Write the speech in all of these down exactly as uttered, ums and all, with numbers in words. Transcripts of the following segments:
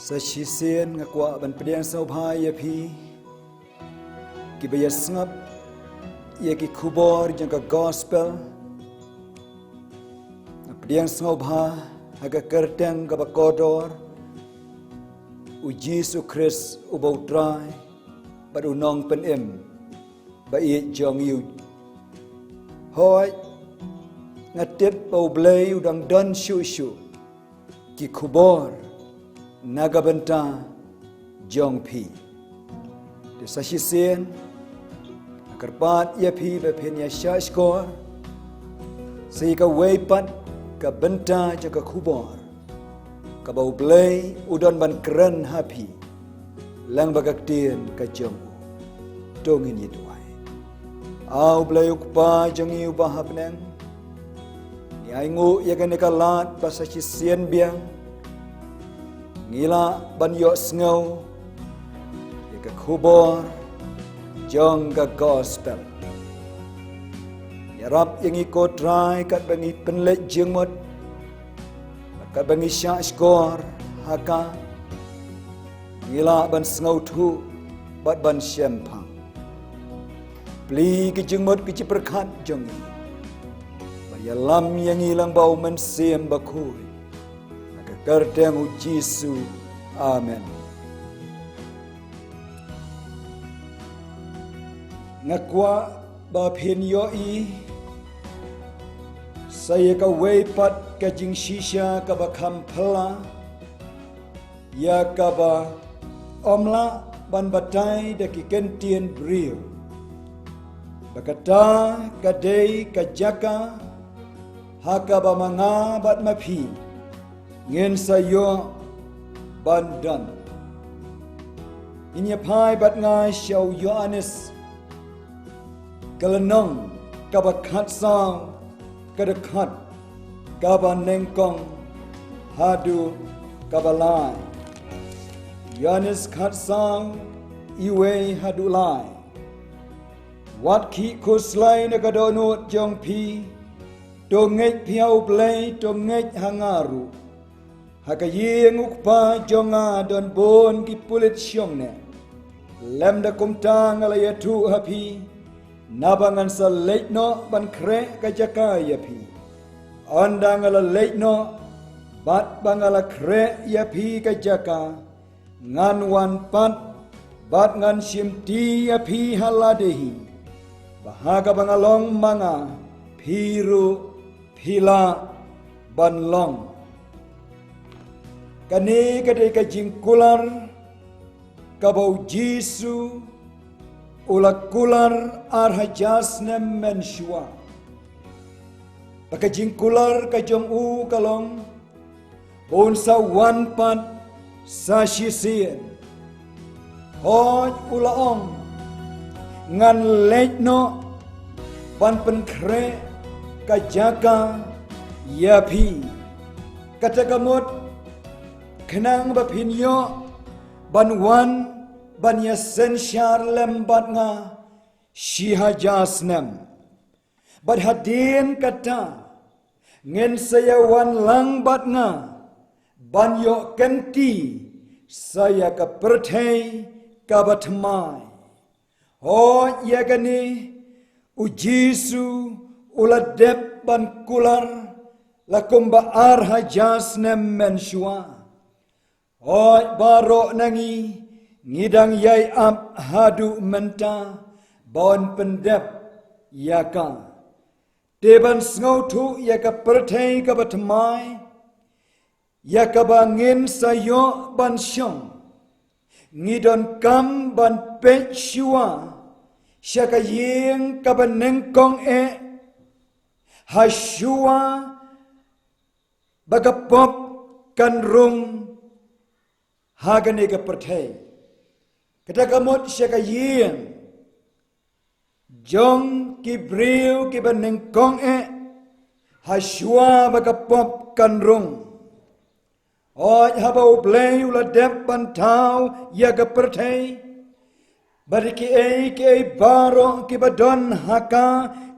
Sa shisien nga kwah ban pdiang sngewbha ïa phi kiba ïa sngap ïa ki khubor jong ka gospel. Nga pdiang sngewbha ha ka kyrteng kaba kordor U Jisu Khrist uba U Trai bad U Nongpynim ba ïeit jong ngi. Hooid, nga tip ba U Blei u dang don shuh shuh ki khubor na ka bynta jong phi. Te sa shisien nga kyrpad ïa phi ba phin ïa shahshkor sa ïa kawei pat ka bynta jong ka khubor kaba U Blei u don ban kren ha phi lyngba ka ktien ka jong u. To ngin ïa duwai. A U Blei U Kpa jong ngi uba ha bneng, ngi ainguh ïa kane ka lad ba sa shisien biang ngi lah ban ïohsngew ïa ka khubor jong ka gospel. Ïarap ïa ngi ko Trai katba ngi pynleit jingmut, katba ngi shahshkor ha ka, ngi lah ban sngewthuh bad ban shemphang. Plie ki jingmut ki jingpyrkhat jong ngi bad ïalam ïa ngi lang bad U Mynsiem Bakhuid. Ha ka kyrteng U Jisu. Amen. Nga kwah ba phin ïohi sa ïa kawei pat ka jingshisha kaba kham phylla ïa kaba ym lah ban batai da ki kyntien briew. Ba kata ka dei ka jaka ha kaba ma nga bad ma phi ngin sa ïoh ban don. Ngin ïa phai bad nga sha u Ïoannis ka lynnong kaba khatsaw, ka dkhot kaba nyngkong haduh kaba lai. Ïoannis khatsaw, iwei haduh lai. Wat khih khuslai na ka dohnud jong phi, to ngeit phi ha U Blei, to ngeit ha nga ruh. Ha ka ïing U Kpa jong nga don bun ki pulit shongneh. Lymda kumta nga la ïathuh ha phi, naba ngan sa leit noh ban khreh ka jaka ïa phi. Ynda nga la leit noh bad ba nga la khreh ïa phi ka jaka, ngan wan pat bad ngan shimti ïa phi ha lade hi, ba ha kaba nga long ma nga, phi ruh phi lah ban long. Kane ka dei ka jingkular kaba U Jisu u la kular ar hajar snem mynshuwa. Ba ka jingkular ka jong u ka long ba un sa wan pat sa shisien. Hooid, u la ong, ngan leit noh ban pynkhreh ka jaka ïa phi. Kata ka mut, khnang ba phin ïoh ban wan ban ïa synshar lem bad nga shi hajar snem. Bad hadien kata, ngin sa ïa wan lang bad nga ban ïoh kynti sa ïa ka pyrthei kaba thymmai. Hooid, ïa kane U Jisu u la dep ban kular la kumba ar hajar snem mynshuwa. Hooid, baroh na ngi ngi dang ïai ap haduh mynta ban pyndep ïa ka. Te ban sngewthuh ïa ka pyrthei kaba thymmai ïa kaba ngin sa ïoh ban shong, ngi donkam ban peit shuwa sha ka ïing kaba nyngkong eh, ha shuwa ba ka pop kan rung ha kane ka pyrthei. Kata ka mut sha ka ïing jong ki briew kiba nyngkong eh, ha shuwa ba ka pop kan rung. Hooid, haba U Blei u la dep ban thaw ïa ka pyrthei, bad kiei kiei baroh kiba don ha ka,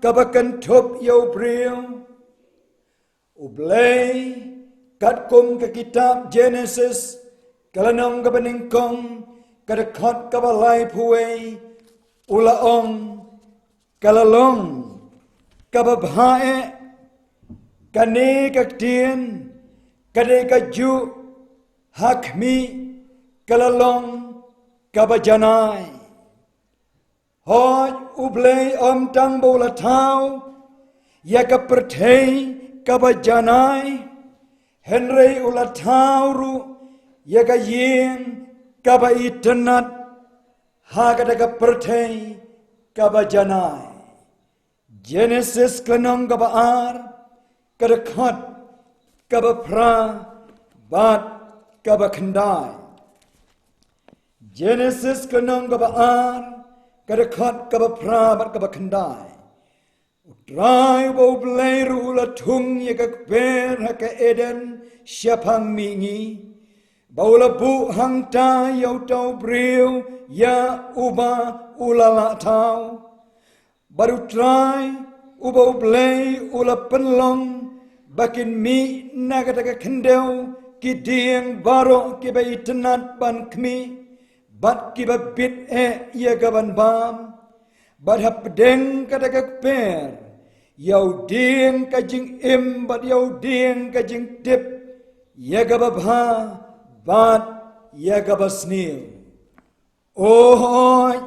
kaba kynthup ïa u briew, U Blei, katkum ka kitab Jenesis, Ka lynnong kaba nyngkong, ka dkhot kaba laiphew wei, u la ong, ka la long kaba bha eh kane ka ktien, ka dei kajuh ha khmih ka la long kaba janai. Hooid, U Blei ym tang ba u la thaw ïa ka pyrthei kaba janai, hynrei u la thaw ruh ïa ka ïing kaba itynnad ha kata ka pyrthei kaba janai. Genesis ka lynnong kaba ar, ka dkhot kaba phra bad kaba khyndai. Genesis ka lynnong kaba ar, ka dkhot kaba phra bad kaba khyndai. U Trai uba U Blei ruh u la thung ïa ka kper ha ka Eden shaphang mihngi, ba u la buh hangta ïa uta u briew ïa uba u la lah thaw. Bad U Trai uba U Blei u la pynlong ba kin mih na kata ka khyndew ki dieng baroh kiba itynnad ban khmih bad kiba bit eh ïa ka ban bam. Bad hapdeng kata ka kper, ïa u dieng ka jingim bad ïa u dieng ka jingtip ïa kaba bha bad ïa kaba sniew. O hooid,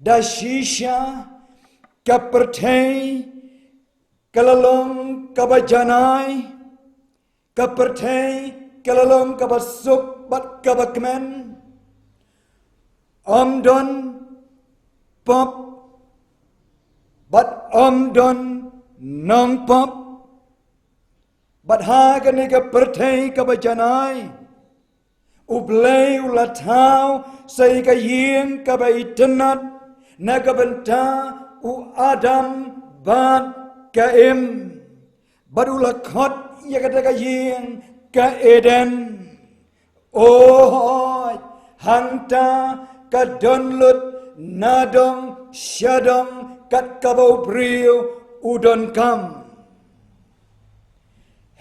da shisha ka pyrthei ka la long kaba janai, ka pyrthei ka la long kaba suk bad kaba kmen. Ym don pop bad ym don nongpop. Bad ha kane ka pyrthei kaba janai, U Blei u la thaw sa ïa ka ïing kaba itynnad na ka bynta u Adam bad ka Im. Bad u la khot ïa kata ka ïing ka Eden. O hooid, hangta ka don lut nadong shadong kat kaba u briew u donkam.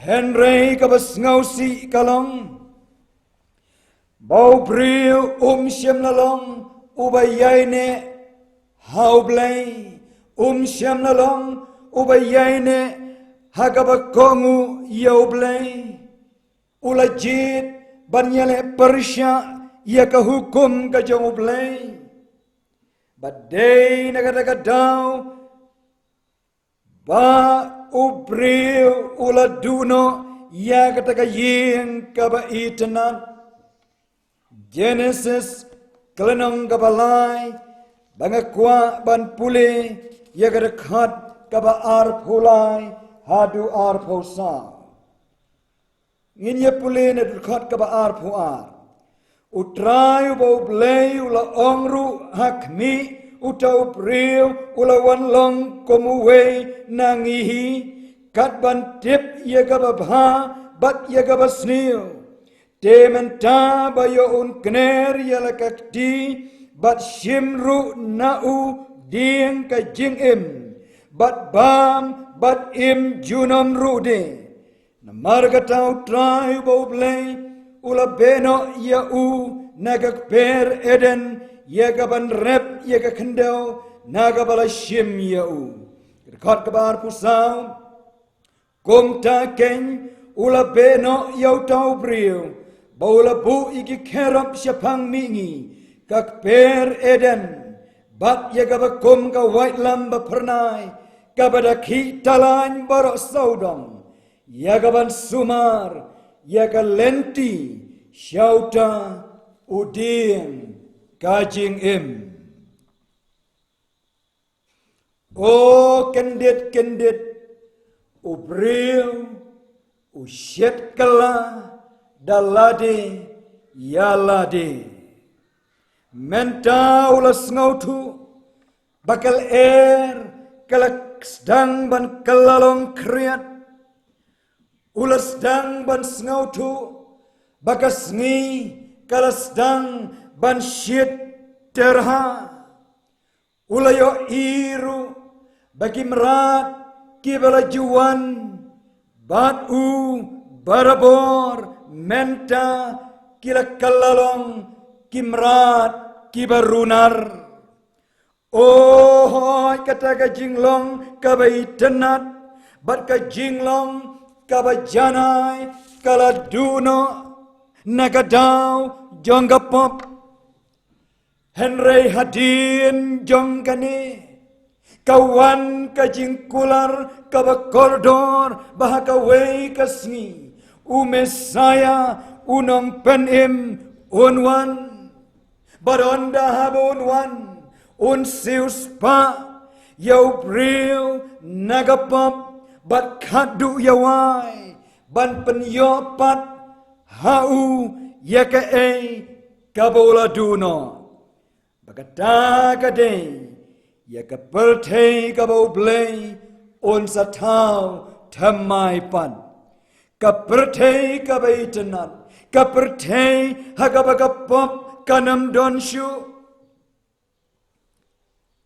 Hynrei kaba sngewsih ka long ba u briew um shym la long uba ïaineh ha U Blei, um shym la long uba ïaineh ha kaba kohnguh ïa U Blei. U la jied ban ïaleh pyrshah ïa ka hukum ka jong U Blei. Bad dei na kata ka daw ba u briew u la duh noh ïa kata ka ïing kaba itynnad. Genesis ka lynnong kaba lai, ba nga kwah ban pule ïa ka dkhot kaba arphew lai haduh arphew saw. Ngin ïa pule na dkhot kaba arphew ar. U Trai uba U Blei u la ong ruh ha khmih, uta u briew u la wan long kum uwei na ngi hi, kat ban tip ïa kaba bha bad ïa kaba sniew. Te mynta ba ïoh un kner ïa la ka kti, bad shim ruh na u dieng ka jingim, bad bam bad im junom ruh de. Namar kata U Trai uba U Blei u la beh noh ïa u na ka kper Eden ïa ka ban rep ïa ka khyndew na kaba la shim ïa u. Dkhot kaba arphew saw. Kumta keiñ u la beh noh ïa uta u briew, ba u la buh ïa ki kherub shaphang mihngi, ka kper Eden, bad ïa kaba kum ka waitlam ba phyrnai, kaba da khih talain baroh sawdong, ïa ka ban sumar ïa ka lynti sha uta u dieng ka jingim. O kyndit kyndit, u briew u shit kylla da lade ïa lade. Mynta u la sngewthuh ba ka lyer ka la sdang ban kylla long khriat. U la sdang ban sngewthuh ba ka sngi ka la sdang ban shit tyrha. U la ïohi ruh ba ki mrad kiba la ju wan bad u barabor mynta ki la kylla long ki mrad kiba runar. O hooid, kata ka jinglong kaba itynnad bad ka jinglong kaba janai ka la duh noh na ka daw jong ka pop. Hynrei hadien jong kane ka wan ka jingkular kaba kordor ba ha kawei ka sngi u Messaïah u nongpynim un wan. Bad ynda haba un wan, un siewspah ïa u briew na ka pop bad khatduh ïa wai ban pynïoh pat ha u ïa kaei kaba u la duh noh. Ba kata ka dei ïa ka pyrthei kaba U Blei un sa thaw thymmai pat. Ka pyrthei kaba itynnad, ka pyrthei ha kaba ka pop kan ym don shuh.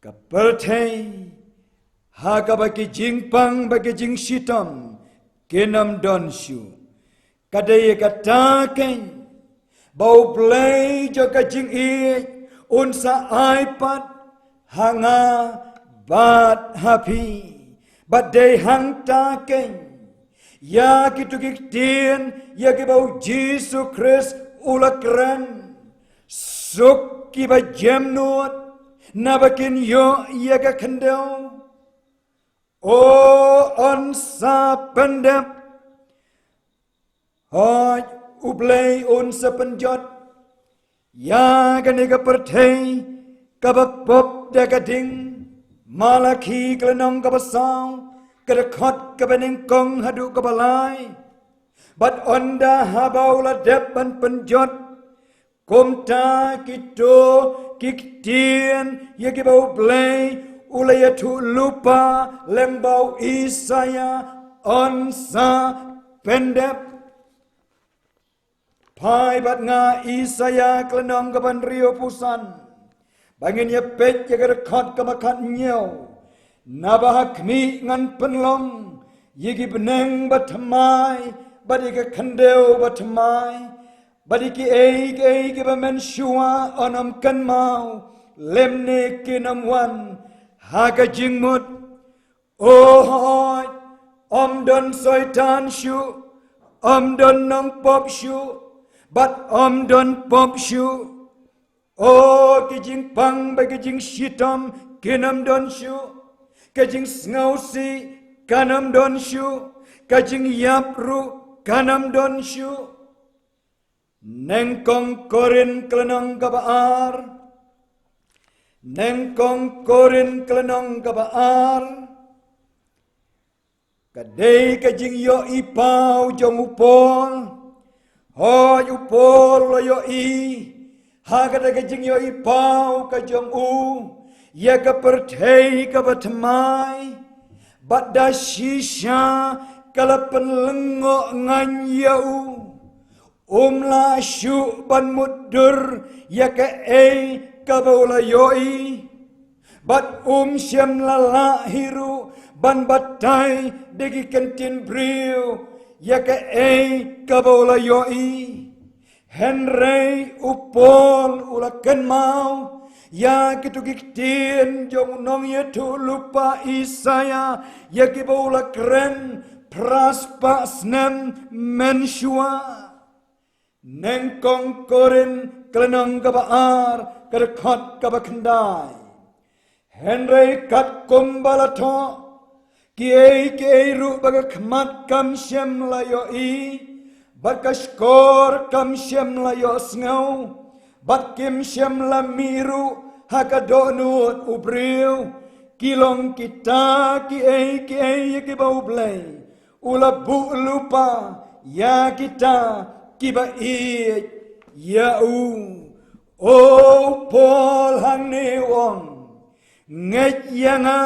Ka pyrthei ha kaba ki jingpang bad ki jingshitom kin ym don shuh. Ka dei kata keiñ ba U Blei jong ka jingïeit un sa ai pat ha nga bad ha phi. Bad dei hangta keiñ ïa kito ki ktien ïa kiba U Jisu Khrist u la kren. Suk kiba jemnud, naba kin ïoh ïa ka khyndew. O, yn sa pyndep. Hooid, U Blei un sa pynjot ïa kane ka pyrthei kaba pop da ka ding. Malakhi ka lynnong kaba saw, ka dkhot kaba nyngkong haduh kaba lai. Bad ynda haba u la dep ban pynjot, kumta kito ki ktien ïa kiba U Blei u la ïathuh lypa lyngba u Isaïah yn sa pyndep. Phai bad nga Isaïah ka lynnong kaba hynriewphew san. Ba ngin ïa peit ïa ka dkhot kaba khathynñiew. Naba ha khmih ngan pynlong ïa ki bneng bathymmai bad ïa ka khyndew bathymmai, bad ïa kiei kiei kiba mynshuwa yn ym kynmaw lymne kin ym wan ha ka jingmut. O hooid, ym don soitan shuh, ym don nongpop shuh, bad ym don pop shuh. O, ki jingpang bad ki jingshitom kin ym don shuh. Ka jingsngewsih kan ym don shuh. Ka jingïap ruh kan ym don shuh. Nyngkong Korinth ka lynnong kaba ar. Nyngkong Korinth ka lynnong kaba ar. Ka dei ka jingïohi paw jong u Paul. Hooid, u Paul u la ïohi ha kata ka jingïohi paw ka jong u ïa ka pyrthei kaba thymmai. Bad da shisha ka la pynlyngngoh ngan ïa u. Um lah shuh ban mutdur ïa kaei kaba u la ïohi. Bad um shym la lah hi ruh ban batai da ki kyntien briew ïa kaei kaba u la ïohi. Hynrei u Paul u la kynmaw ïa kito ki ktien jong u nongïathuhlypa Isaïah ïa kiba u la kren phra spah snem mynshuwa. Nyngkong Korinth ka lynnong kaba ar, ka dkhot kaba khyndai. Hynrei katkum ba la thoh, kiei kiei ruh ba ka khmat kam shym la ïohi, bad ka shkor kam shym la ïohsngew, bad kim shym la mih ruh ha ka dohnud u briew, ki long kita kiei kiei ïa kiba U Blei u la buh lypa ïa kita kiba ïeit ïa u. O, u Paul hangne u ong, ngeit ïa nga,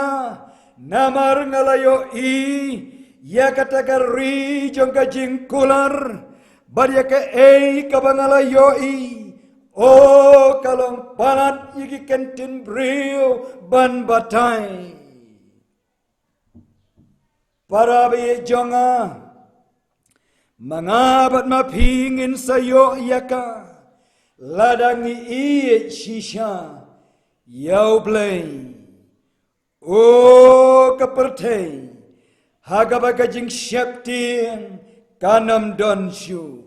namar nga la ïohi ïa kata ka ri jong ka jingkular, bad ïa kaei kaba nga la ïohi, o, ka long palat ïa ki kyntien briew ban batai. Para baieit jong nga, Ma nga bad ma phi ngin sa ïoh ïa ka lada ngi ïeit shisha ïa U Blei. O ka pyrthei, ha kaba ka jingsheptieng kan ym don shuh.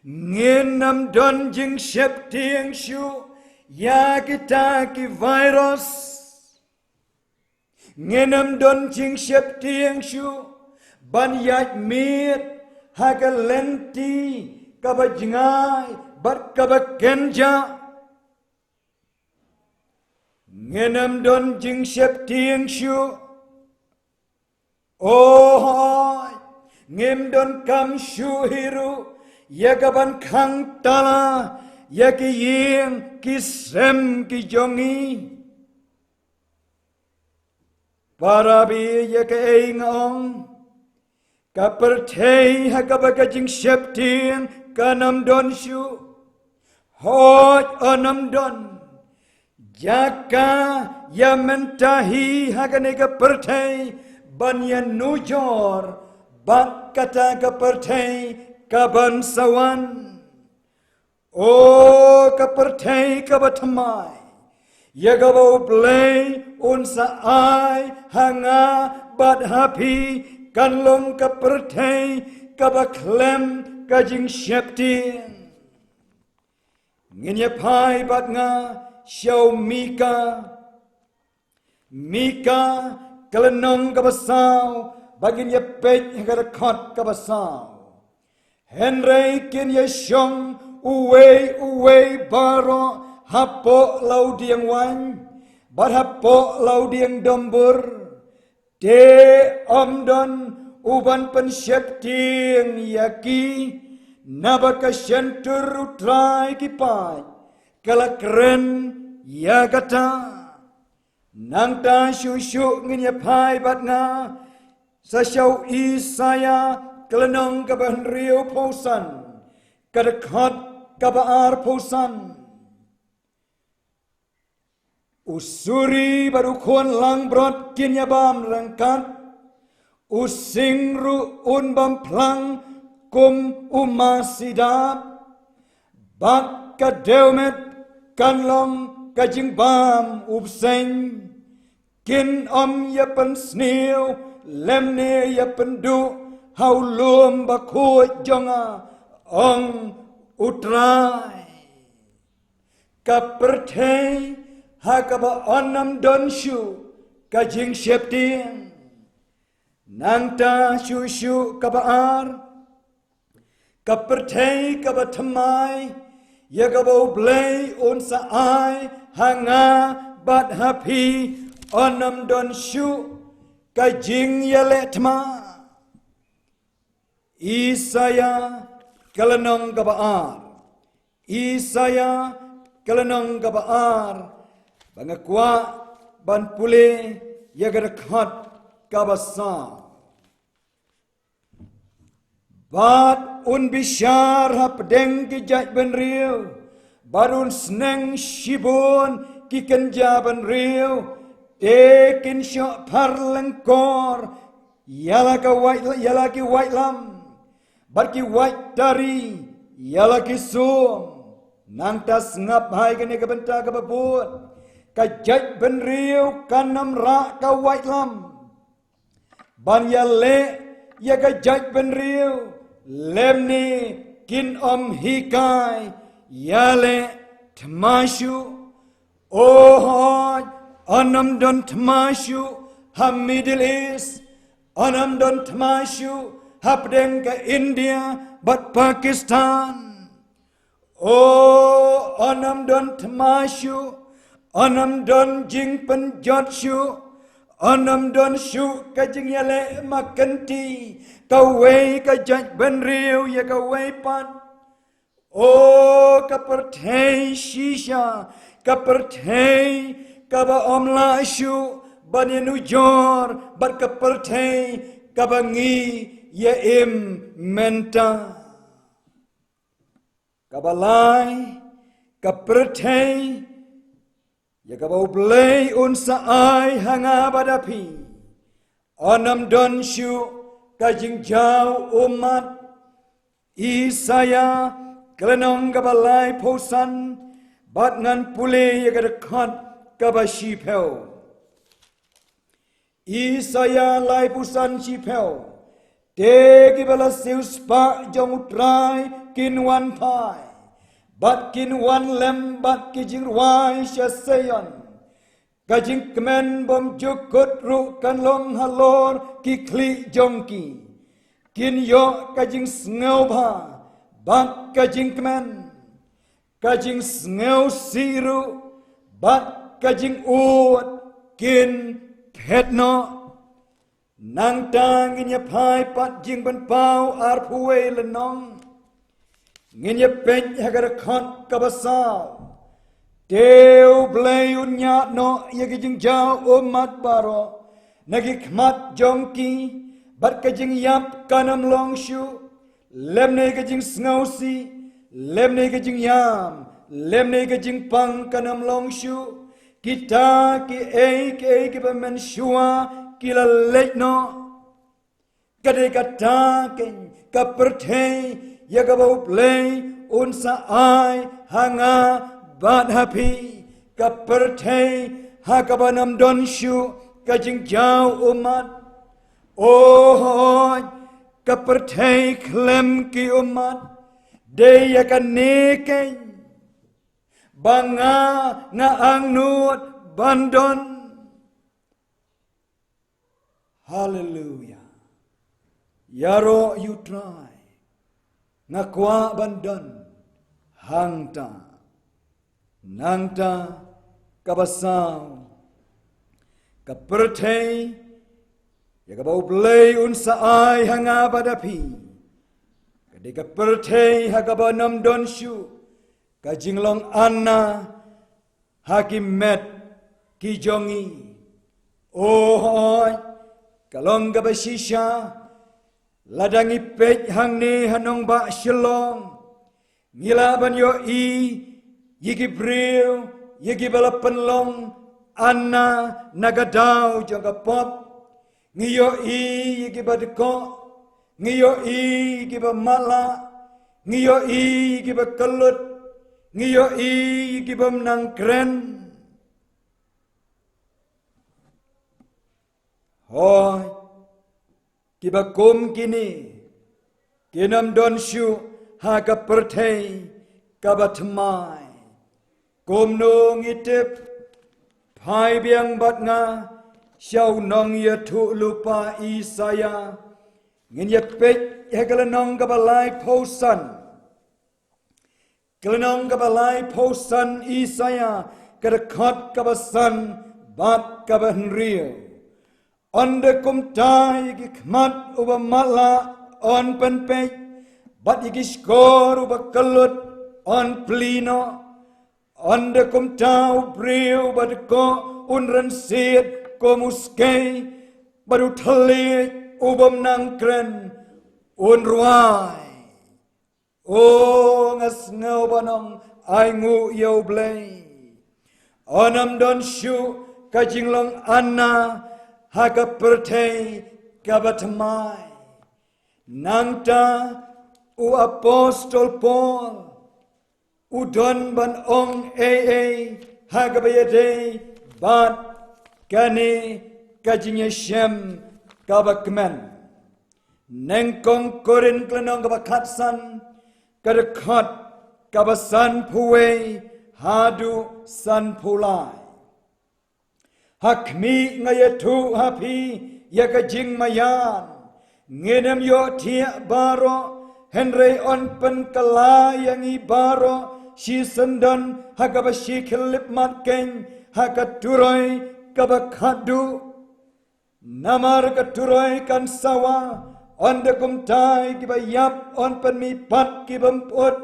Ngin ym don jingsheptieng shuh ïa kita ki virus. Ngin ym don jingsheptieng shuh ban ïaid miet ha ka lynti kaba jngai bad kaba kynjah. Ngin ym don jingsheptieng shuh. O hooid, ngim donkam shuh hi ruh ïa ka ban khang tala ïa ki ïing ki sem ki jong ngi. Para baieit, ïa kaei nga ong? Ka pyrthei ha kaba ka jingsheptieng kan ym don shuh. Hooid, yn ym don. Jaka ïa mynta hi ha kane ka pyrthei ban ïanujor bad kata ka pyrthei kaban sa wan. O ka pyrthei kaba thymmai, ïa kaba U Blei un sa ai ha nga bad ha phi kan long ka pyrthei kaba khlem ka jingsheptieng. Ngin ïa phai bad nga sha u Mika. Mika ka lynnong kaba saw, bad ngin ïa peit ha ka dkhot kaba saw. Hynrei kin ïa shong uwei uwei baroh hapoh la u dieng waiñ bad hapoh la u dieng dombur. Te ym don u ban pynsheptieng ïa ki, naba ka shyntur U Trai ki paid ka la kren ïa kata. Nangta shuh shuh ngin ïa phai bad nga sa sha u Isaïah ka lynnong kaba hynriewphew san, ka dkhot kaba arphew san. U suri bad u khun langbrot kin ïa bam ryngkat, u sing ruh un bam phlang kum u masi dab, bad ka dewmet kan long ka jingbam u bseiñ. Kin ym ïa pynsniew lymne ïa pynduh ha u lum bakhuid jong nga, ong U Trai. Ka pyrthei ha kaba yn ym don shuh ka jingsheptieng. Nangta shuh shuh kaba ar, ka pyrthei kaba thymmai, ïa kaba U Blei un sa ai ha nga bad ha phi, yn ym don shuh ka jingïaleh thma. Isaïah ka lynnong kaba ar. Isaïah ka lynnong kaba ar. Ba nga kwah ban pule ïa ka dkhot kaba saw. Bad un bishar hapdeng ki jaitbynriew, bad un sneng shibun ki kynja bynriew, te kin shoh phar lyngkor ïa la ka wait, ïa la ki waitlam, bad ki waittari ïa la ki sum. Nangta sngap ha kane ka bynta kaba bud. Ka jaitbynriew kan ym rah ka waitlam ban ïaleh ïa ka jaitbynriew, lymne kin ym hikai ïaleh thma shuh. O hooid, yn ym don thma shuh ha Middle East, yn ym don thma shuh hapdeng ka India bad Pakistan. O, yn ym don thma shuh, yn ym don jingpynjot shuh, yn ym don shuh ka jingïaleh makynti kawei ka jaitbynriew ïa kawei pat. O ka pyrthei shisha, ka pyrthei kaba ym lah shuh ban ïanujor bad ka pyrthei kaba ngi ïa im mynta. Kaba lai, ka pyrthei ïa kaba U Blei un sa ai ha nga bad ha phi, yn ym don shuh ka jingjaw ummat. Isaïah ka lynnong kaba laiphew san, bad ngan pule ïa ka dkhot kaba shiphew. Isaïah laiphew san shiphew. Te kiba la siewspah jong U Trai kin wan phai, bad kin wan lem bad ki jingrwai sha Zion. Ka jingkmen bymjukut ruh kan long halor ki khlieh jong ki. Kin ïoh ka jingsngewbha bad ka jingkmen, ka jingsngewsih ruh bad ka jingud kin phet noh. Nangta ngin ïa phai pat Jingpynpaw arphew wei lynnong. Ngin ïa peit ha ka dkhot kaba saw. Te U Blei un ñiad noh ïa ki jingjaw ummat baroh na ki khmat jong ki, bad ka jingïap kan ym long shuh, lymne ka jingsngewsih, lymne ka jingïam, lymne ka jingpang kan ym long shuh. Kita kiei kiei kiba mynshuwa ki la leit noh. Ka dei kata keiñ ka pyrthei ïa kaba U Blei un sa ai ha nga bad ha phi. Ka pyrthei ha kaba ym don shuh ka jingjaw ummat. O hooid, ka pyrthei khlem ki ummat. Dei ïa kane keiñ ba nga, nga angnud ban don. Haleluia. Ïaroh ïa U Trai. Nga kwah ban don hangta. Nangta kaba saw. Ka pyrthei ïa kaba U Blei un sa ai ha nga bad ha phi, ka dei ka pyrthei ha kaba ym don shuh ka jinglong anna ha ki met ki jong ngi. O hooid, ka long kaba shisha lada ngi peit hangne ha nongbah Shillong, ngi lah ban ïohi ïa ki briew ïa kiba la pynlong anna na ka daw jong ka pop. Ngi ïohi ïa kiba dkoh, ngi ïohi ïa kiba matlah, ngi ïohi ïa kiba kyllut, ngi ïohi ïa kiba ym nang kren. Hooid, kiba kum kine kin ym don shuh ha ka pyrthei kaba thymmai. Kumno ngi tip? Phai biang bad nga sha u nongïathuhlypa Isaïah. Ngin ïa peit ha ka lynnong kaba laiphew san. Ka lynnong kaba laiphew san Isaïah, ka dkhot kaba san bad kaba hynriew. Ynda kumta ïa ki khmat uba matlah yn pynpeit, bad ïa ki shkor uba kyllut yn plie noh. Ynda kumta u briew uba dkoh un rynsied kum u skei, bad u thylliej uba ym nang kren un rwai. O, nga sngew ban ong, ainguh ïa U Blei. Yn ym don shuh ka jinglong anna ha ka pyrthei kaba thymmai. Nangta u apostol Paul u don ban ong ei ei ha kaba ïadei bad kane ka jingïashem kaba kmen. Nyngkong Korinth ka lynnong kaba khatsan, ka dkhot kaba sanphew wei haduh sanphew lai. Ha khmih nga ïathuh ha phi ïa ka jingmaïan. Ngin ym ïohthiah baroh, hynrei yn pynkylla ïa ngi baroh shisyndon ha kaba shikhyllipmat keiñ ha ka turoi kaba khatduh. Namar ka turoi kan sawa, ynda kumta ïa kiba ïap yn pynmihpat ki bym pyut,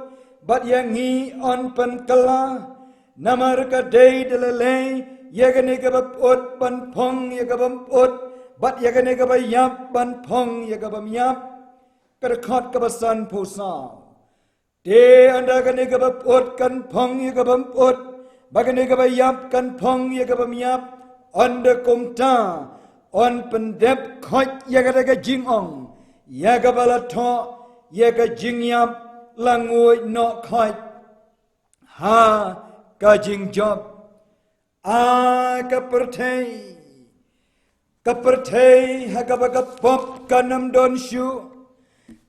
bad ïa ngi yn pynkylla. Namar ka dei da lei lei ïa kane kaba pyut ban phong ïa ka bym pyut, bad ïa kane kaba ïap ban phong ïa ka bym ïap. Ka dkhot kaba sanphew saw. Te ynda kane kaba pyut kan phong ïa ka bym pyut, bad kane kaba ïap kan phong ïa ka bym ïap, ynda kumta yn pyndep khoit ïa kata ka jingong ïa kaba la thoh, ïa ka jingïap la nguid noh khoit ha ka jingjop. A ka pyrthei, ka pyrthei ha kaba ka pop kan ym don shuh,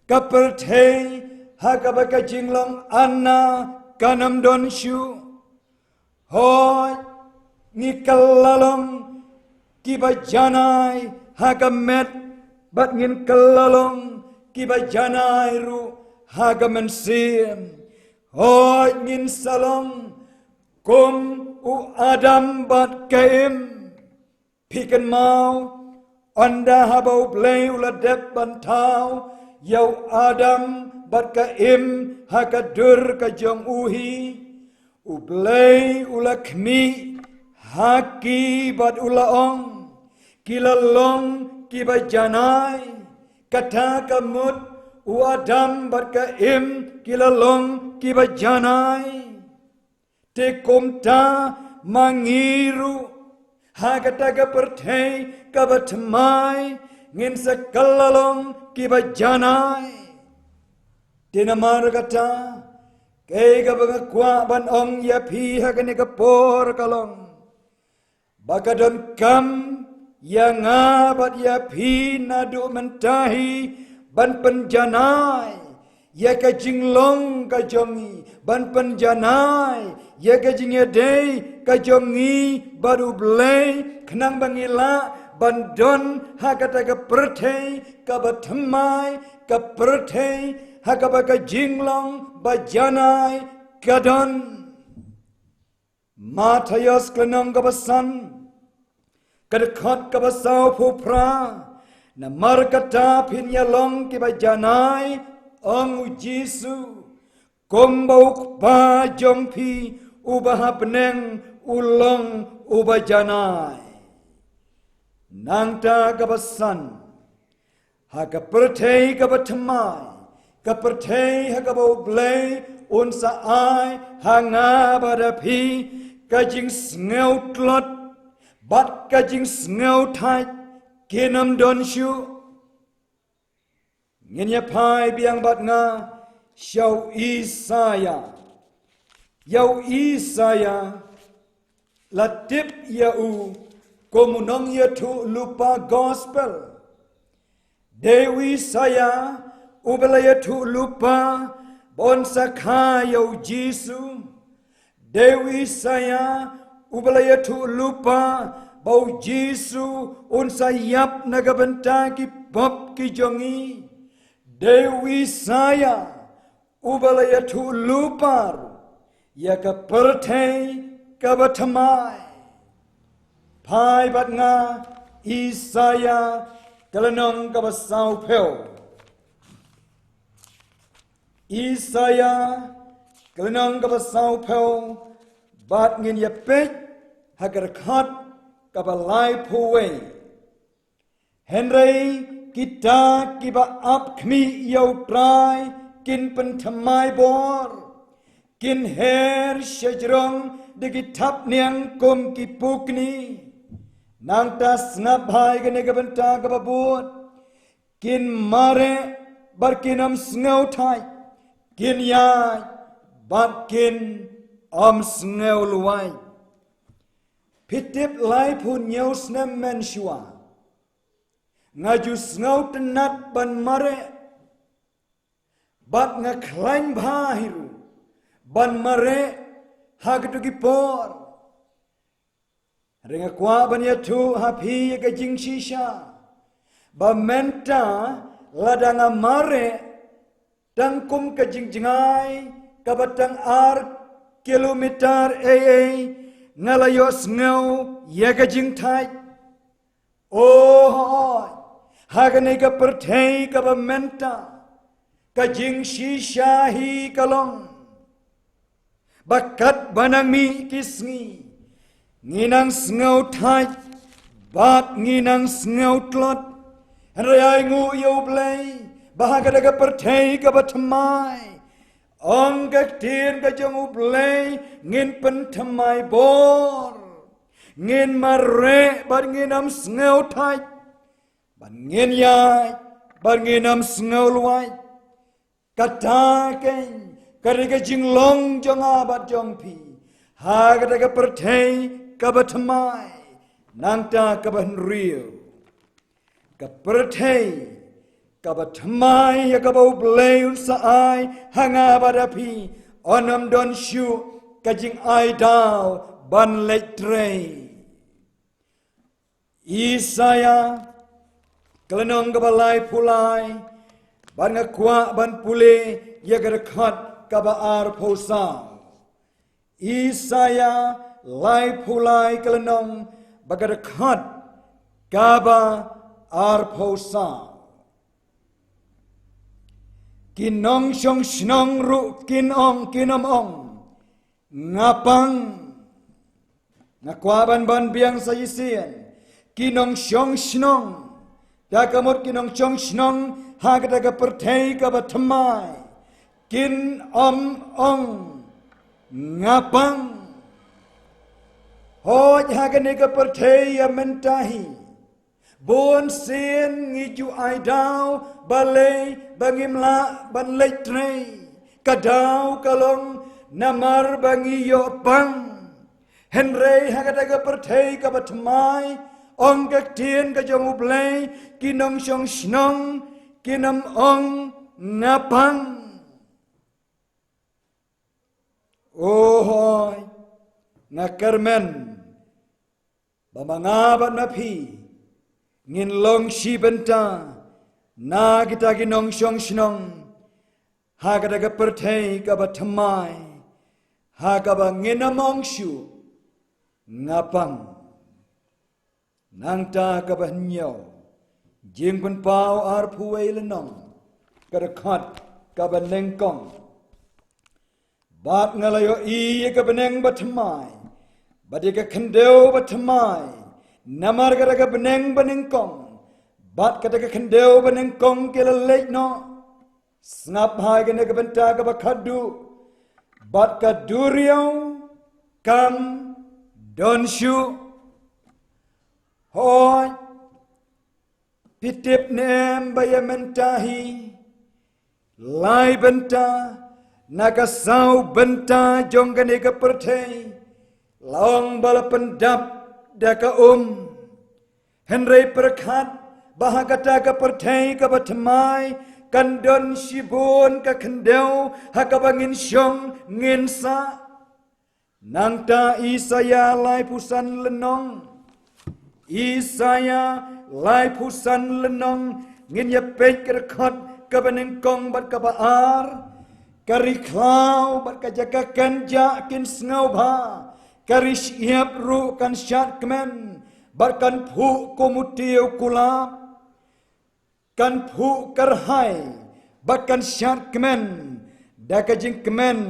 ka pyrthei ha kaba ka jinglong anna kan ym don shuh. Hooid, ngi kylla long kiba janai ha ka met, bad ngin kylla long kiba janai ruh ha ka mynsiem. Hooid, ngin sa long kum u Adam bad ka Im. Phi kynmaw, ynda haba U Blei u la dep ban thaw ïa u Adam bad ka Im ha ka dur ka jong u hi, U Blei u la khmih ha ki bad u la ong, ki la long kiba janai. Kata ka mut u Adam bad ka Im ki la long kiba janai. Te kumta ma ngi ruh, ha kata ka pyrthei kaba thymmai, ngin sa kylla long kiba janai. Te namar kata, kaei kaba nga kwah ban ong ïa phi ha kane ka por ka long ba ka donkam ïa nga bad ïa phi naduh mynta hi ban pynjanai ïa ka jinglong ka jong ngi, ban pynjanai ïa ka jingïadei ka jong ngi bad U Blei, khnang ba ngi lah ban don ha kata ka pyrthei kaba thymmai, ka pyrthei ha kaba ka jinglong ba janai ka don. Mathaios ka lynnong kaba san, ka dkhot kaba sawphew phra. Namar kata phin ïalong kiba janai, ong U Jisu, kumba U Kpa jong phi uba ha bneng u long uba janai. Nangta kaba san, ha ka pyrthei kaba thymmai, ka pyrthei ha kaba U Blei un sa ai ha nga bad ha phi, ka jingsngewtlot bad ka jingsngewthait kin ym don shuh. Ngin ïa phai biang bad nga sha u Isaïah. Ïa u Isaïah la tip ïa u kum u nongïathuhlypa gospel. Dei u Isaïah uba la ïathuhlypa ba un sa kha ïa U Jisu. Dei u Isaïah uba la ïathuhlypa ba U Jisu un sa ïap na ka bynta ki pop ki jong ngi. Dei u Isaïah uba la ïathuhlypa ruh ïa ka pyrthei kaba thymmai. Phai bad nga Isaïah ka lynnong kaba sawphew. Isaïah ka lynnong kaba sawphew, bad ngin ïa peit ha ka dkhot kaba laiphew wei. Hynrei kita kiba ap khmih ïa U Trai kin pynthymmai bor, kin her shajrong da ki thapniang kum ki pukni. Nangta sngap bha ïa kane ka bynta kaba bud. Kin mareh bad kin ym sngewthait, kin ïaid bad kin ym sngewlwait. Phi tip, laiphew hynñiew snem mynshuwa nga ju sngewtynnat ban mareh, bad nga khlaiñ bha hi ruh ban mareh ha kito ki por. Hynrei nga kwah ban ïathuh ha phi ïa ka jingshisha ba mynta lada nga mareh tang kum ka jingjngai kaba tang ar kilometer ei ei, nga la ïohsngew ïa ka jingthait. O hooid, ha kane ka pyrthei kaba mynta, ka jingshisha hi ka long ba katba nang mih ki sngi, ngi nang sngewthait bad ngi nang sngewtlot. Hynrei ai nguh ïa U Blei ba ha kata ka pyrthei kaba thymmai, ong ka ktien ka jong U Blei, ngin pynthymmai bor, ngin mareh bad ngin ym sngewthait, bad ngin ïaid bad ngin ym sngewlwait. Kata keiñ ka dei ka jinglong jong nga bad jong phi ha kata ka pyrthei kaba thymmai, nangta kaba hynriew. Ka pyrthei kaba thymmai ïa kaba U Blei un sa ai ha nga bad ha phi, yn ym don shuh ka jingai daw ban leit trei. Isaïah ka lynnong kaba laiphew lai, bad nga kwah ban pule ïa ka dkhot kaba arphew saw. Isaïah laiphew lai ka lynnong, bad ka dkhot kaba arphew saw. Ki nongshong shnong ruh kin ong, kin ym ong, nga pang. Nga kwah ban ban biang sa shisien. Ki nongshong shnong, da ka mut ki nongshong shnong ha kata ka pyrthei kaba thymmai, kin ym ong, nga pang. Hooid, ha kane ka pyrthei ïa mynta hi, bun sien ngi ju ai daw balei ba ngim lah ban leit trei. Ka daw ka long namar ba ngi ïoh pang. Hynrei ha kata ka pyrthei kaba thymmai, ong ka ktien ka jong U Blei, ki nongshong shnong kin ym ong, nga pang. O hooid, nga kyrmen ba ma nga bad ma phi ngin long shi bynta na kita ki nongshong shnong ha kata ka pyrthei kaba thymmai, ha kaba ngin ym ong shuh, nga pang. Nangta kaba hynñiew, Jingpynpaw arphew wei lynnong, ka dkhot kaba nyngkong. Bad nga la ïohi ïa ka bneng bathymmai bad ïa ka khyndew bathymmai, namar kata ka bneng banyngkong bad kata ka khyndew banyngkong ki la leit noh. Sngap, ha kane ka bynta kaba khatduh, bad ka duriaw kam don shuh. Hooid, phi tip ne em ba ïa mynta hi, lai bynta na ka saw bynta jong kane ka pyrthei la ong ba la pyndap da ka um. Hynrei pyrkhat ba ha kata ka pyrthei kaba thymmai kan don shibun ka khyndew ha kaba ngin shong ngin sah. Nangta Isaïah laiphew san lynnong, Isaïah laiphew san lynnong, ngin ïa peit ka dkhot kaba nyngkong bad kaba ar. Ka ri khlaw bad ka jaka kynjah kin sngewbha, ka ri shyiap ruh kan shad kmen bad kan phuh kum u tiew kulap. Kan phuh kyrhai bad kan shad kmen da ka jingkmen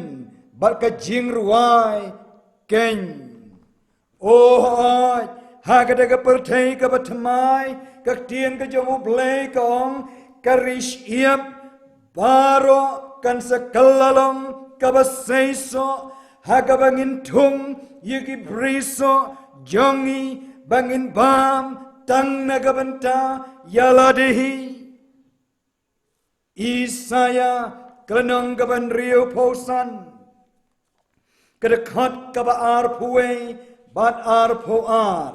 bad ka jingrwai keiñ. O hooid, ha kata ka pyrthei kaba thymmai, ka ktien ka jong U Blei ka ong, ka ri shyiap baroh kan sa kylla long kaba seisoh, ha kaba ngin thung ïa ki brisoh jong ngi ba ngin bam tang na ka bynta ïa lade hi. Isaïah ka lynnong kaba hynriewphew san, ka dkhot kaba arphew wei bad arphew ar.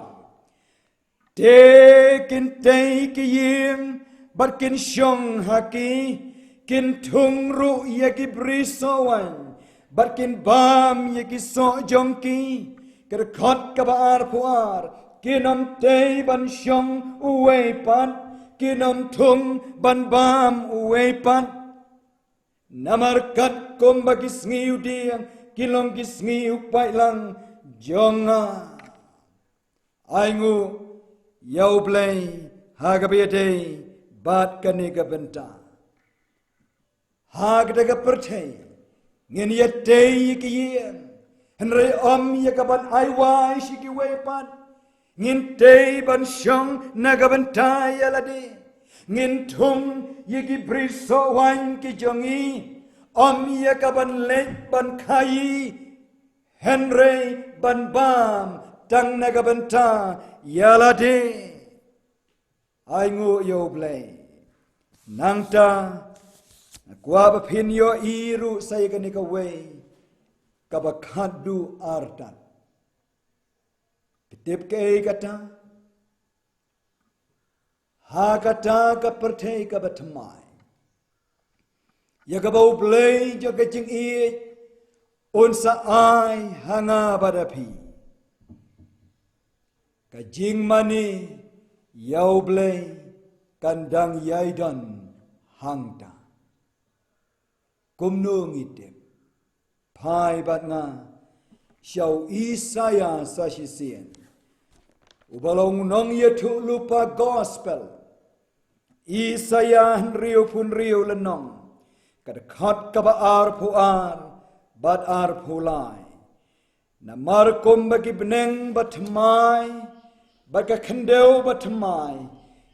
Te kin tei ki ïing bad kin shong ha ki, kin thung ruh ïa ki brisoh waiñ bad kin bam ïa ki soh jong ki. Ka dkhot kaba arphew ar, kin ym tei ban shong uwei pat, kin ym thung ban bam uwei pat. Namar katkum ba ki sngi u dieng ki long ki sngi u paitlang jong nga. Ai nguh ïa U Blei ha kaba ïadei bad kane ka bynta. Ha kata ka pyrthei ngin ïa tei ïa ki ïing, hynrei ym ïa ka ban ai wai sha kiwei pat. Ngin tei ban shong na ka bynta ïa lade. Ngin thung ïa ki brisoh waiñ ki jong ngi, ym ïa ka ban leit ban khaïi, hynrei ban bam tang na ka bynta ïa lade. Ai nguh ïa U Blei. Nangta Nga kwah ba phin ïohi ruh sa ïa kane kawei kaba khatduh artat. Phi tip kaei kata? Ha kata ka pyrthei kaba thymmai, ïa kaba U Blei jong ka jingïeit un sa ai ha nga bad ha phi, ka jingmane ïa U Blei kan dang ïai don hangta. Kumno ngi tip? Phai bad nga sha u Isaïah sa shisien, uba long u nongïathuhlypa gospel. Isaïah hynriewphew hynriew lynnong, ka dkhot kaba arphew ar bad arphew lai. Namar kumba ki bneng bathymmai bad ka khyndew bathymmai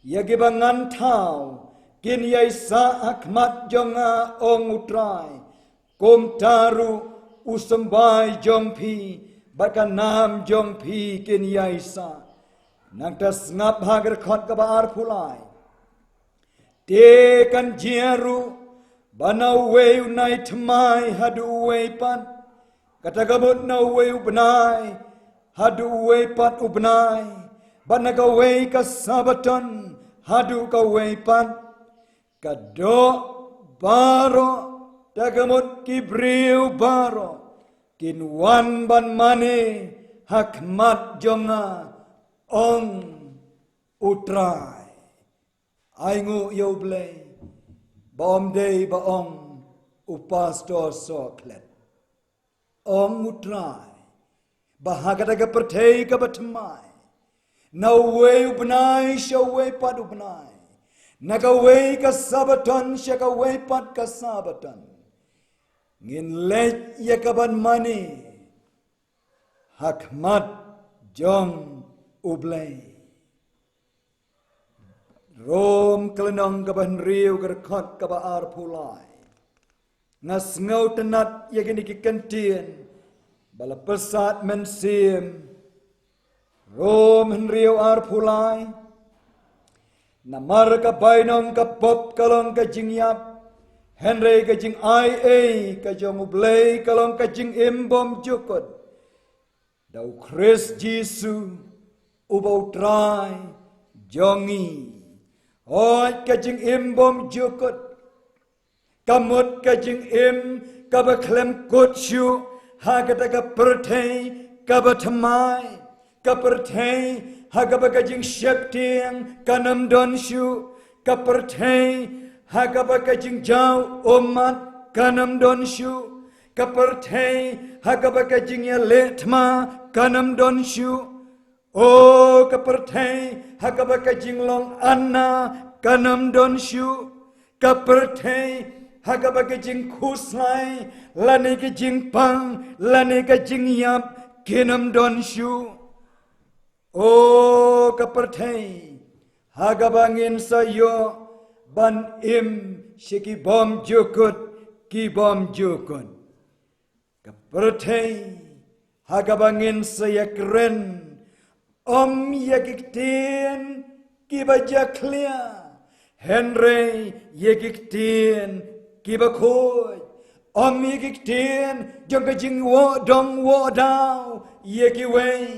ïa kiba ngan thaw kin ïai sah ha khmat jong nga, ong U Trai, kumta ruh u symbai jong phi bad ka nam jong phi kin ïai sah. Nangta sngap ha ka dkhot kaba arphew lai. Te kan jia ruh ba na uwei u nai thymmai haduh uwei pat, kata ka mut na uwei u bnai haduh uwei pat u bnai, bad na kawei ka Sabaton haduh kawei pat, ka doh baroh, ta ka mut ki briew baroh, kin wan ban mane ha khmat jong nga, ong U Trai. Ai nguh ïa U Blei ba ym dei ba ong u Pastor Sohkhlet. Ong U Trai ba ha kata ka pyrthei kaba thymmai, na uwei u bnai sha uwei pat u bnai, na kawei ka Sabaton sha kawei pat ka Sabaton, ngin leit ïa ka ban mane ha khmat jong U Blei. Rom ka lynnong kaba hynriew ka dkhot kaba arphew lai. Nga sngewtynnat ïa kine ki kyntien ba la pyrsad mynsiem. Rom hynriew arphew lai. Namar ka bainong ka pop ka long ka jingïap, hynrei ka jingai ei ka jong U Blei ka long ka jingim bymjukut da U Khrist Jisu uba U Trai jong ngi. Hooid, ka jingim bymjukut, ka mut ka jingim kaba khlem kut shuh ha kata ka pyrthei kaba thymmai, ka pyrthei ha kaba ka jingsheptieng kan ym don shuh, ka pyrthei ha kaba ka jingjaw ummat kan ym don shuh, ka pyrthei ha kaba ka jingïaleh thma kan ym don shuh. O ka pyrthei ha kaba ka jinglong anna kan ym don shuh, ka pyrthei ha kaba ka jingkhuslai lane ka jingpang lane ka jingïap kin ym don shuh. O ka pyrthei ha kaba ngin sa ïoh ban im sha ki bymjukut ki bymjukut. Ka pyrthei ha kaba ngin sa ïakren ym ïa ki ktien kiba jakhlia, hynrei ïa ki ktien kiba khuid. Ym ïa ki ktien jong ka jingwoh dong woh daw ïa kiwei,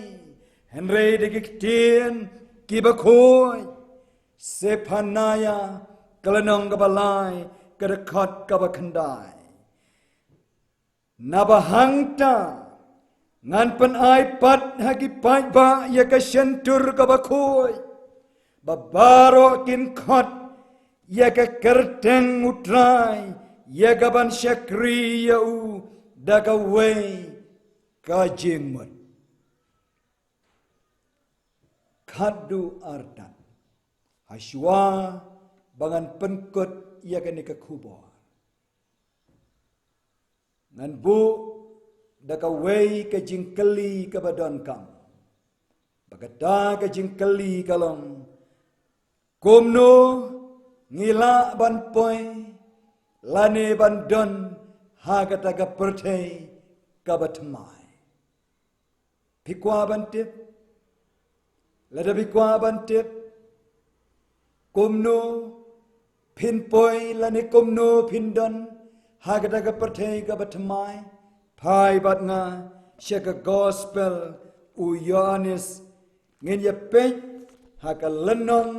hynrei da ki ktien kiba khuid. Sephaniah ka lynnong kaba lai ka dkhot kaba khyndai. Naba hangta ngan pynai pat ha ki paidbah ïa ka shyntur kaba khuid, ba baroh kin khot ïa ka kyrteng U Trai, ïa ka ban shakri ïa u da kawei ka jingmut. Khatduh artat, hashwa ba ngan pynkut ïa kane ka khubor, ngan buh da kawei ka jingkylli kaba donkam. Ba kata ka jingkylli ka long, kumno ngi lah ban poi lane ban don ha kata ka pyrthei kaba thymmai? Phi kwah ban tip? Lada phi kwah ban tip, kumno Phin poi lane kumno phin don ha kata ka pyrthei kaba thymmai? Phai bad nga sha ka Gospel u Ïoannis, ngin ïa peit ha ka lynnong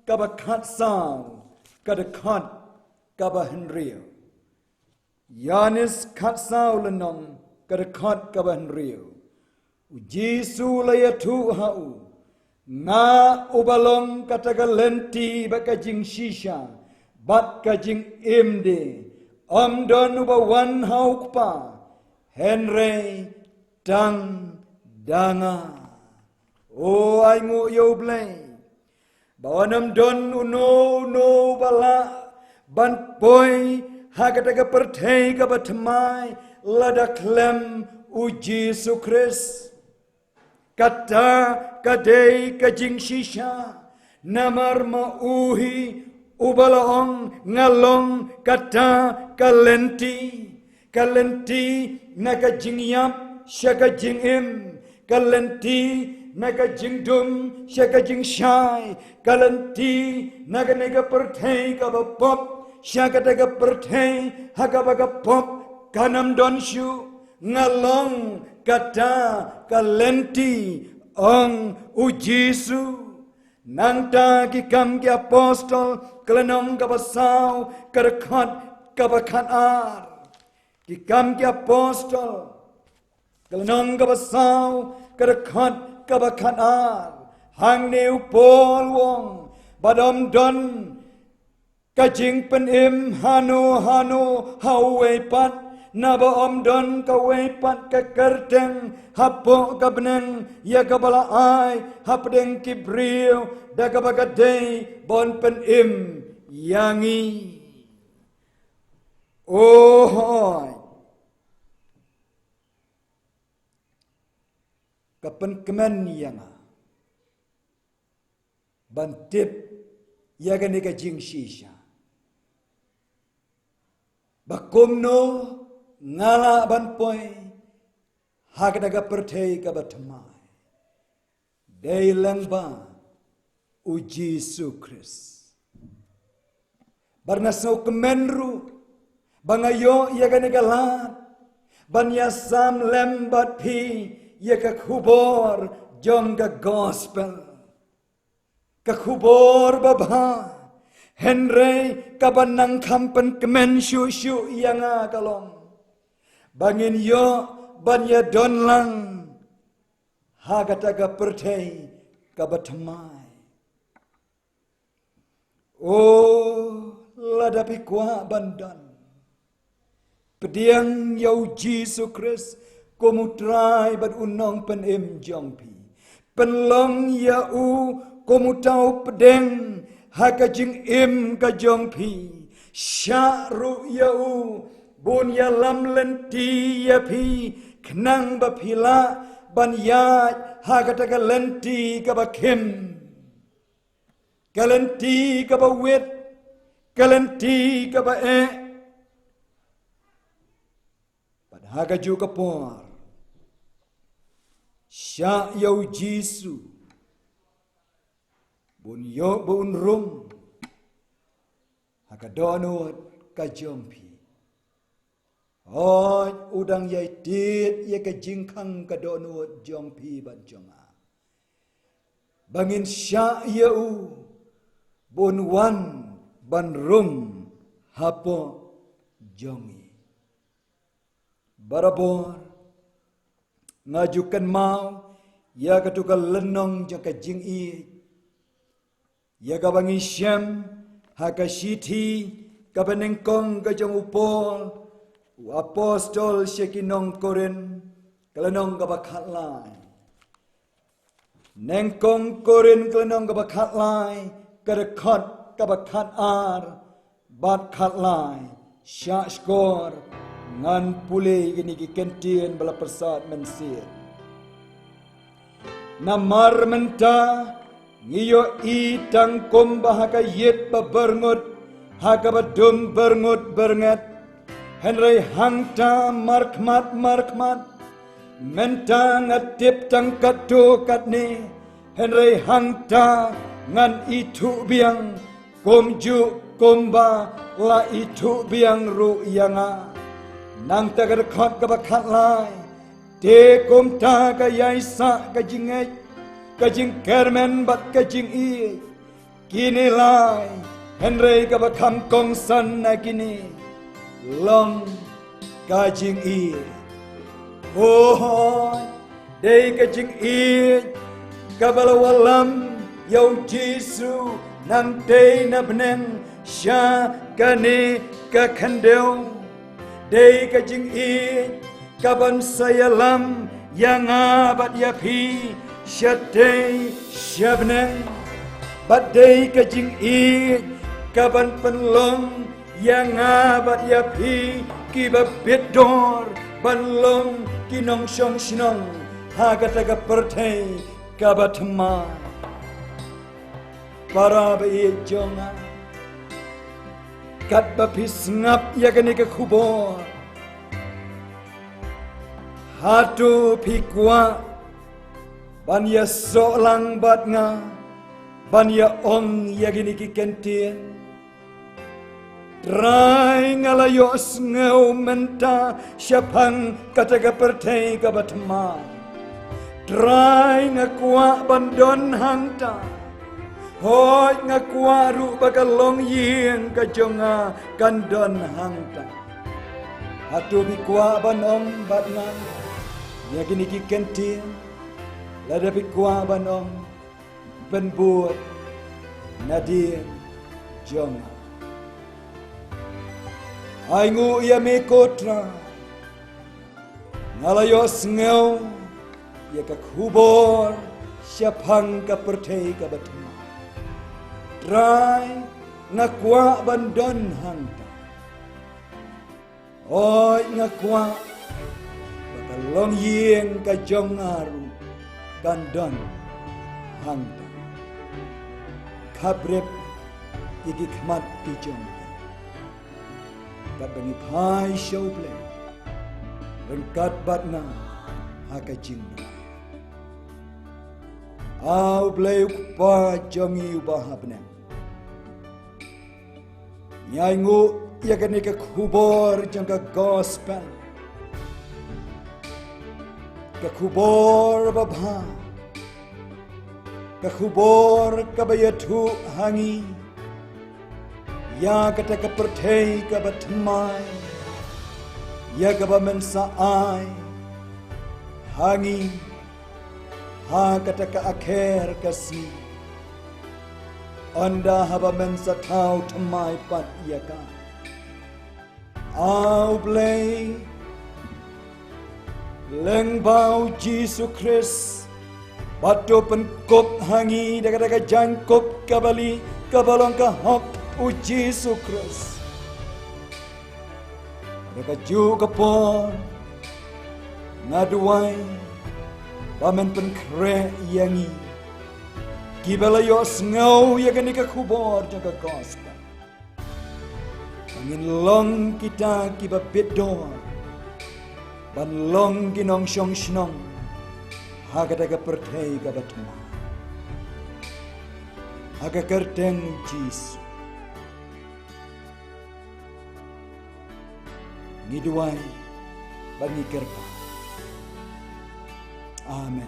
kaba khatsaw, ka dkhot kaba hynriew. Ïoannis khatsaw lynnong, ka dkhot kaba hynriew. U Jisu la ïathuh ha u: Nga uba long kata ka lynti bad ka jingshisha bad ka jingim de, ym don uba wan ha u Kpa hynrei tang da nga. O, ai nguh ïa U Blei ba wat ym don uno uno uba lah ban poi ha kata ka pyrthei kaba thymmai lada khlem u Jisu Khrist. Kata ka dei ka jingshisha, namar ma u hi uba la ong: Nga long kata ka lynti. Ka lynti na ka jingïap sha ka jingim, ka lynti na ka jingdum sha ka jingshai, ka lynti na kane ka pyrthei kaba pop sha kata ka pyrthei ha kaba ka pop kan ym don shuh. Nga long kata ka lynti, ong u Jisu. Nangta Ki Kam Ki Apostol, ka lynnong kaba saw, ka dkhot kaba khatar. Ki Kam Ki Apostol, ka lynnong kaba saw, ka dkhot kaba khatar. Hangne u Paul u ong ba ym don ka jingpynim hano hano ha uwei pat, naba ym don kawei pat ka kyrteng hapoh ka bneng ïa kaba la ai hapdeng ki briew da kaba ka dei ban pynim ïa ngi. O hooid, ka pynkmen ïa nga ban tip ïa kane ka jingshisha, ba kumno nga lah ban poi ha kata ka pyrthei kaba thymmai. Dei lyngba u Jisu Khrist. Bad nga sngewkmen ruh ba nga ïoh ïa kane ka lad ban ïasam lem bad phi ïa ka khubor jong ka gospel. Ka khubor babha, hynrei kaba nang kham pynkmen shuh shuh ïa nga ka long ba ngin ïoh ban ïadon lang ha kata ka pyrthei kaba thymmai. O, lada phi kwah ban don, pdiang ïa u Jisu Khrist kum u Trai bad u Nongpynim jong phi. Pynlong ïa u kum uta u pdeng ha ka jingim ka jong phi. Shah ruh ïa u bun ïalam lynti ïa phi, khnang ba phi lah ban ïaid ha kata ka lynti kaba khim, ka lynti kaba wit, ka lynti kaba eh. Bad ha kajuh ka por, shah ïa u Jisu bun ïoh bun rung ha ka dohnud ka jong phi. Hooid, u dang ïai tied ïa ka jingkhang ka dohnud jong phi bad jong nga, ba ngin shah ïa u bun wan ban rung hapoh jong ngi. Barabor nga ju kynmaw ïa katu ka lynnong jong ka jingïeit, ïa kaba ngi shem ha ka shithi kaba nyngkong ka jong u Paul u apostol sha ki nong Korinth, ka lynnong kaba khatlai. Nyngkong Korinth ka lynnong kaba khatlai, ka dkhot kaba khatar bad khatlai. Shah shkor ngan pule kine ki kyntien ba la pyrsad mynsiem. Namar mynta ngi ïohi tang kumba ha ka ïit ba byrngut, ha kaba dum byrngut byrnget. Hynrei hangta markhmat markhmat. Mynta nga tip tang katto katne, hynrei hangta ngan ithuh biang kumjuh kumba la ithuh biang ruh ïa nga. Nangta ka dkhot kaba khatlai, te kumta ka ïaisah ka jingngeit, ka jingkyrmen bad ka jingïeit. Kine lai, hynrei kaba kham kongsan na kine long ka jingïeit. Hooid, dei ka jingïeit kaba la wallam ïa u Jisu nangtei na bneng sha kane ka khyndew. Dei ka jingïeit kaban sa ïalam ïa nga bad ïa phi shatei shabneng. Bad dei ka jingïeit kaban pynlong ïa nga bad ïa phi kiba bit dor ban long ki nongshong shnong ha kata ka pyrthei kaba thymmai. Para ba ïeit jong nga, katba phi sngap ïa kane ka khubor, hato phi kwah ban ïasoh lang bad nga ban ïa ong ïa kine ki kyntien? Trai, nga la ïohsngew mynta shaphang kata ka pyrthei kaba thymmai. Trai, nga kwah ban don hangta. Hooid, nga kwah ruh ba ka longïing ka jong nga kan don hangta. Hato phi kwah ban ong bad nga ïa kine ki kyntien? Lada phi kwah ban ong, pynbud nadien jong nga. Ainguh ïa me ko Trai, nga la ïohsngew ïa ka khubor shaphang ka pyrthei kaba thymmai. Trai, nga kwah ban don hangta. Hooid, nga kwah ba ka longïing ka jong nga ruh kan don hangta. Khabrip ïa ki khmat ki jong phi, katba ngi phai sha U Blei, ryngkat bad nga ha ka jingduwai. A U Blei U Kpa jong ngi uba ha bneng, ngi ainguh ïa kane ka khubor jong ka gospel, ka khubor babha, ka khubor kaba ïathuh ha ngi ïa kata ka pyrthei kaba thymmai, ïa kaba men sa ai ha ngi ha kata ka akher ka sngi, ynda haba men sa thaw thymmai pat ïa ka. A U Blei, lyngba U Jisu Khrist, ba to pynkup ha ngi da kata ka jaiñkup kaba lieh kaba long ka hok U Jisu Khrist. Da kajuh ka por nga duwai ba men pynkhreh ïa ngi kiba la ïohsngew ïa kane ka khubor jong ka gospel, ba ngin long kita kiba bit dor ban long ki nongshong shnong ha kata ka pyrthei kaba thymmai. Ha ka kyrteng U Jisu ngi duwai bad ngi kyrpad. Amen.